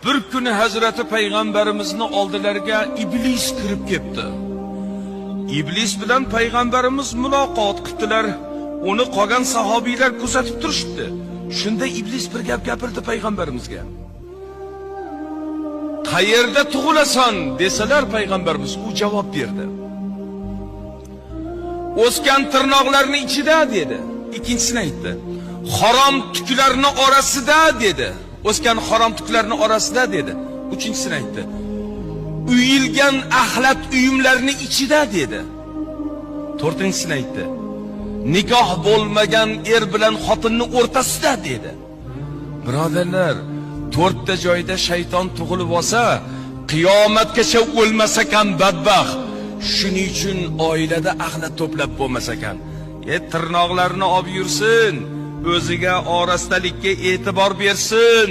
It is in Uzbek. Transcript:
Bir kuni Hazrati payg'ambarimizni oldilariga iblis kirib ketdi. Iblis bilan payg'ambarimiz muloqot qildilar. Uni qolgan sahobiylar kuzatib turishdi. Shunda iblis bir gap gapirdi payg'ambarimizga. Qayerda tug'ilasan desalar, payg'ambarimiz u javob berdi. O'sgan tirnoqlarning ichida, dedi. Ikkinchisini aytdi. Harom tuklarni orasida, dedi. O'sgan harom tuklarni orasida, dedi. Uchinchisini aytdi. Uyilgan axlat uyumlarning ichida, dedi. To'rtinchisini aytdi. Nikoh bo'lmagan er bilan xotinning o'rtasida, dedi. Birodarlar, to'rtta joyda shayton tug'ilib olsa, qiyomatgacha o'lmas ekan badbaxt. Shuning uchun oilada axlat to'plab bo'lmas ekan. Tirnoqlarini olib yursin, o'ziga orastalikka e'tibor bersin.